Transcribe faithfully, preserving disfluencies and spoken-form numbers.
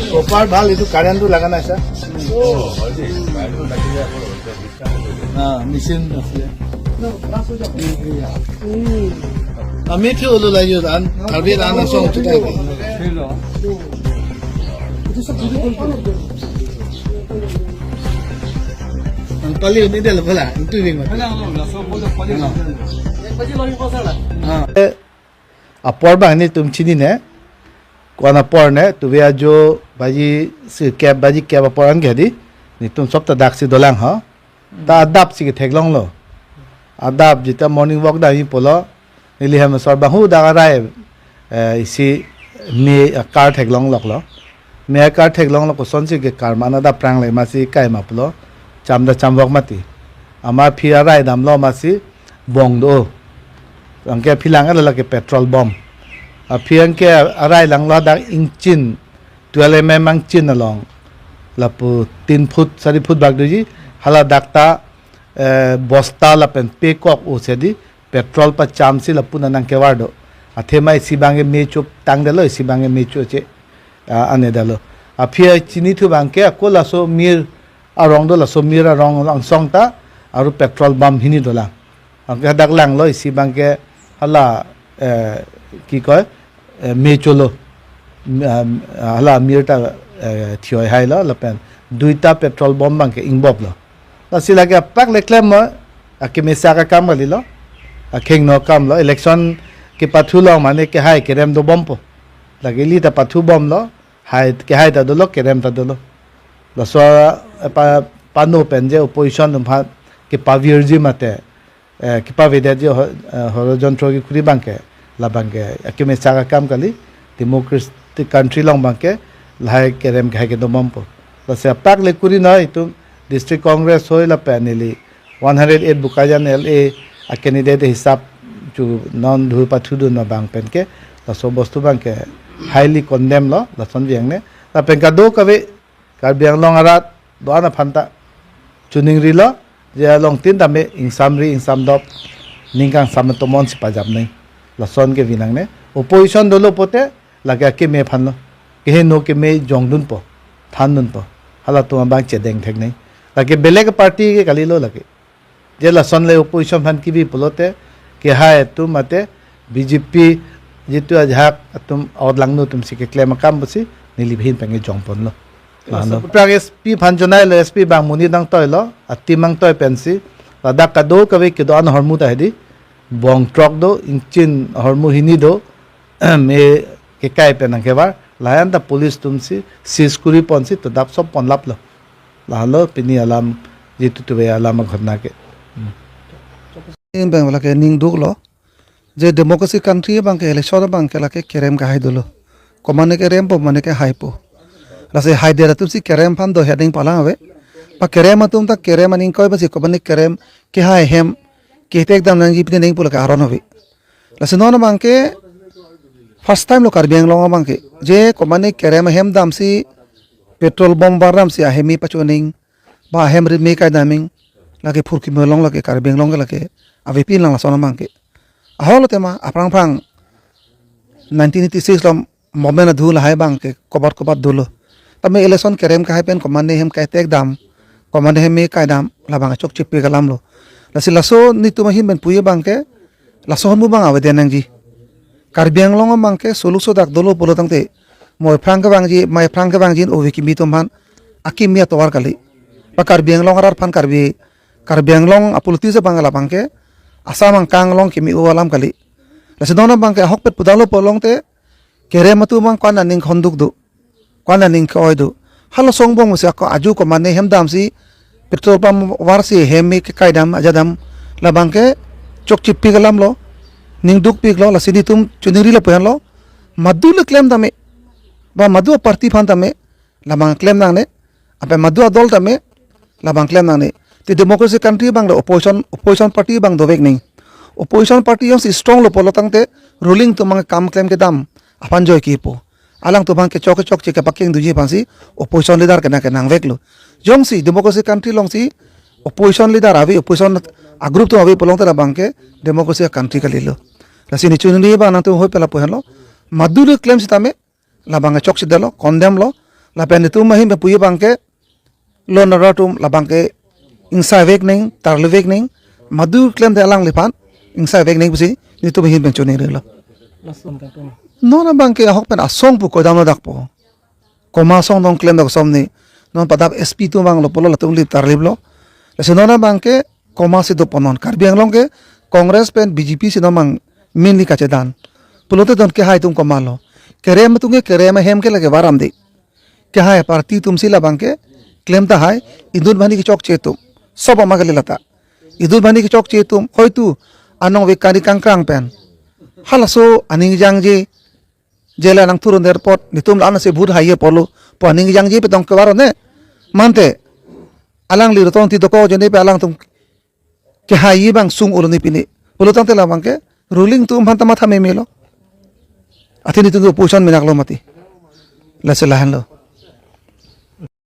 Proper bhal, itu current tu laga nai, sir. Ah, machine ase. Ami thio lo la yo dan, Karbi dan asong tu ta. Ang pali ni dal bala, itu ring mat. Ah. Eh, apor bang netum chinine, ko-an apor ne, tuve ajo baji sirkep, baji kep apor an ke di, netum sop ta daksi dolang ho. Ta adap si ketheklonglo. Adap jita morning walk damji pulo, neli hem asor bang hu dak arai, eh, isi me akar theklongloklo. Me akar theklonglo, kosonsi ke kar mana dak prang le masi kai ma pulo. Cham da cham walk mati. Amat aphi arai damlo masi bong do. Anke aphi lang ala ke petrol bomb. Aphi anke arai langlo dak ingchin, twelve M M ingchin along. Lapu tin foot, sari foot bak doji, hala dak ta, eh, bosta lapen pekok o sedi, petrol pachamsi lapu nang kevar do. Athema isi bang ke me cho tangdelo, isi bang ke me cho che, ah, ane dalo. Aphi chinithu bang ke, ako laso mir arong do, laso mir arong angsong ta, aru petrol bomb hini dolang. Anke hadak langlo isi bang ke hala, eh, ki koi, eh, me cholo. Mi-, ah, hala mir ta, eh, thioi hailo lapen duita petrol bomb bang ke ingboplo. Lasi lake apak le klem mo, akemesa akam kalilo. Akhengno akamlo, election kepathu long mane kehai kerem dobompo. Lake ili ta pathu bomlo, hai kehai ta dolo, kerem ta dolo. Laso, eh, pa, pano pen je opposition atum aphan kepavirji mate, eh, kepavedet je ho-, eh, horojontro kekhuri bang ke, labang ke akemesa akam kali, democratic country along bang ke lahai kerem kehai ke dobompo. Lasi apak le kuri noi itum District Congress hoi lapen neli one hundred eight Bokajan L A a candidate hisap chu non dhu pathu dun abang pen ke, laso bostu bang ke highly condemn lo, lason veng ne. Lapen kadokave Karbi Anglong arat do-an aphan ta chuning rilo, je along tin tame ingsamri ingsamdop, ning kangsam tomon si pajap nai. Lason ke vinang ne. Opposition dolo pote, lake akeme aphan lo. Keheno keme jongdunpo, thandunpo. Halatum abang chedeng thek nai. Lake belek party ke kalilo lake. Je lason le opposition aphan kibi pulote, kehai atum mate B J P jitu ajahak atum out langno atum si keklem akam pusi neli ahin pen ke jongponlo. Laso lano. Prang S P aphan jonai lo, S P bang monit nangtoilo, atim nangtoi pensi, ladak kadokave kedo-an ahormu ta hedi, bong trok do, ingchin ahormu hini do, me kekai pen nangkevar, layan ta police atum si, seize kuri ponsi, todap sop ponlaplo. Lahelo pini alam, jitu tuve alam aghotna ke. Hmm. Ning bang lake ning duklo. Je democracy country bang ke election bang ke lake kerem kehai dolo. Komane kerempo, mane kehaipo. Lasi haidet atum si kerem aphan do heading palang ave. Pa kerem atum ta kerem aning koi basi komane kerem kehai hem ketek dam nangji pine neng pu lake aron ave. Lasi non bang ke first time lo Karbi Anglong bang ke. Je komane kerem ahem damsi petrol bomb bar damsi ahem me pachoning. Ba ahem ri me kai daming, lake phurkimo along lake Karbi Anglong ke lake avepin lang lason abang ke. Ahok lo tema, aphrang phrang nineteen eighty-six lo moment adhu lahai bang ke kobat kobat dolo. Tame election kerem kehai pen komane hem kai tek dam, komane hem me kai dam, labang chokche pe kalam lo. Lasi laso netum ahin pen puye bang ke, laso ahormu bang avedet nangji. Karbi Anglong bang ke solution dak dolo pulo tangte. Moi phrang kevangji, mai phrang kevangji, ove kimi atum aphan akimi atovar kali. Pa Karbi Anglong arat aphan Karbi, Karbi Anglong apolitics bang labang ke, Assam angkang along kimi o alam kali. Lasi non bang ke ahokpet pudalo pulo tangte, kerem atum bang ko-an aning khonduk do. Ko-an aning ke-oi do. Halaso angbong si ako aju komatne hem damsi petrol pump varsi hem me kekai dam ajat dam, labang ke chokchepik alam lo, ning dukpik lo, lasi netum choningri lapu-an lo. Madu le klem tame, ba madu aparty aphan tame, labang klem nangne, ape madu adol tame, labang klem nangne. Te democracy country abang le opposition, opposition party abang dovek ning. Opposition party jongsi strong lo pulo tangte ruling atum abang kam klem kedam aphan joike pu. Alangtum abang kechok kechokche kepakeng dunji aphansi opposition leader kena kenang vek lo. Jongsi democracy country alongsi opposition leader ave, opposition a-group atum ave pulo tangte labang ke democracy country kalilo. Lasi ne choningri abang nangtum hoi pela pu-an lo. Madu le klem sitame, labang ke chokchedetlo, condemn lo, lapen netum ahin pen puji abang ke law and order atum labang ke ingsai vek ning, tarli vek ning, madu klemte alangliphan ingsai vek ning pusi netum ahin pen choningri lo. Lason ta pen. Non abang ke ahok pen asong pu kodam lo dak po. Komat asong non klem dak som ni. Non padap S P atum abang lo pulo latum lip tarlip lo. Lasi non abang ke komat si dopo non. Karbi Anglong ke Congress pen B J P si non abang mainly kachedan. Pulote don kehai atum komat lo. Kerem atum ke kerem ahem ke lake varam de. Kehai party atum si labang ke klem tahai, inut bani kechokche atum. Sob ama kali lata. Inut bani kechokche atum, hoitu anong vekari kangkrang pen. Halaso aning jangje, jela nang thurun der apot, netum la-an si vote hai ye pulo, pu aning jangje pen tong kevaro ne. Mante, alangli rotong ti doko jene pe alangtum kehai abang sung ulo ni pini. Pulo tangte labang ke ruling atum aphan ta matha meme lo. Athe netum opposition menak lo mati. Lasi lahenlo.